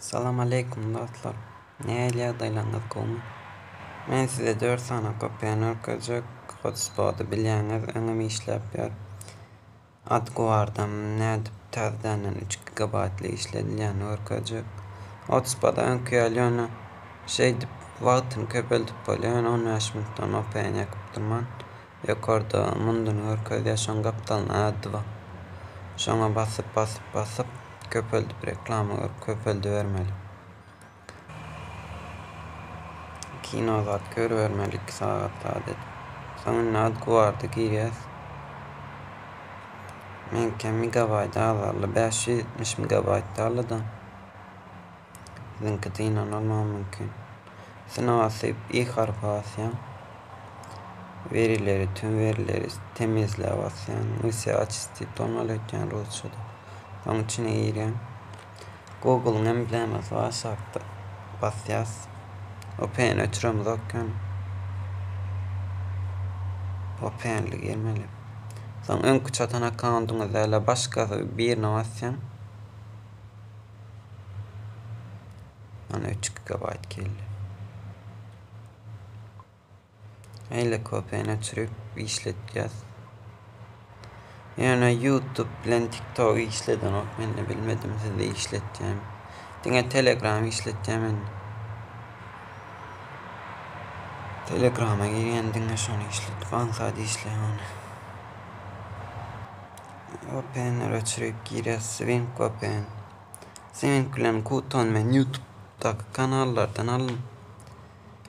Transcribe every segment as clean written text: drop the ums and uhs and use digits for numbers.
Salam aleýkum dostlar. Nähili ýagdaýlaryňyz gowmy? Men size 4 sany VPN görkezjek. Hotspot-y bilýäňiz, öňem işläp ýör. AdGuard-am nädip täzedenden 3 gigabaýtly işledilýänini görkezjek. Hotspot-a öňki ýaly ýöne şeýdip wagtyny köpeldip bolýar, ýöne 15 minutdan VPN ýakyp durman. Ýokarda mundyny görkezýär, şoň gapdalyna ady bar. Şoňa basyp, basyp, basyp köpeldip reklama görüp köpeldibermeli. Kino zat görübermeli 2 sagat zat edip. Soň indi AdGuard-a girýäs. Meňkem megabaýt azaldy, 570 megabaýt galdy-da. Siziňki dynan bolmagy mümkin. Üstüne basyp i harpy basýaň. Verileri tüm verileri temizle basýaň. Все очистить bolmaly öýtýän rusçada. Soň içine girýäň. Google'yň emblemasy bar aşakda. Basýas. VPN öçüremizok ýöne. VPN-li girmeli. Soň öňki çatan akkauntyňyz däl-de başgasy birine basýaň. Mana 3 gigabayt geldi. Eýle kopýany öçürip işletýäs. Ýöne YouTube bilen TikTok işledenok mende bilmedim sizde işletýämi. Diňe Telegram işletýär mende. Telegrama girýän diňe şony işletip aňsat işleýär ony. VPN-leri öçürip girýäs Swing VPN. Swing bilen Kuton men YouTube'daky kanallardan aldym.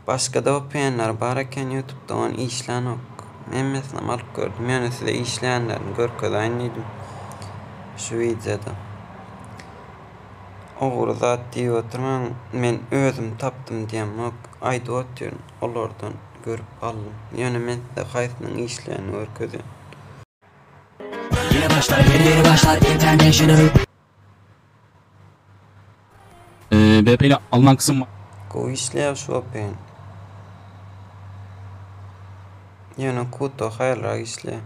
Başga-da VPN-ler bar eken YouTube'da ony işlänok. Hemmesinem alyp gördüm. Ýöne size işleýänlerini görkezeýin diýdim. Şu wideoda. Ogry zat diýip oturmaň. Men özüm tapdym diýemok. Aýdyp otyryn. Olardan görüp aldym. Ýöne men size haýsynyň işleýänini görkezýän. Yeni başlar yeni yeni başlar International Ee, BP ile alınan kısım var. Gowy işleýär şu VPN. Ýöne Kuto haýalrak işleýär.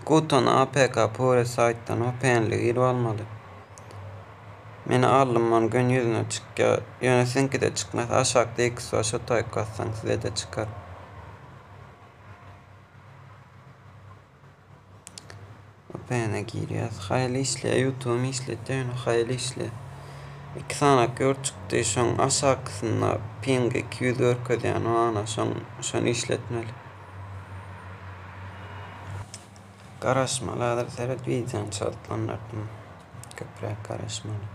Kutony APK Pure saýtdan VPN-li girip almaly. Men aldym ony gün ýüzüne çykýar. Ýöne siziňkide çykmasa aşakda X bar şo taýyp bassaň sizede çykar. VPN-e girýäs. Haýal işleýär. YouTube-um işletýär, ýöne haýal işleýär. Iki sanak ýurt çykdy. Şoň aşakysynda ping 200 görkezýän bar ana şoň şony işletmeli. Garaşmaly häzir seret wideony çaltlandyrdym. Köpräk garaşmaly.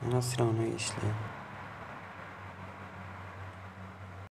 Ýöne srawno işleýär.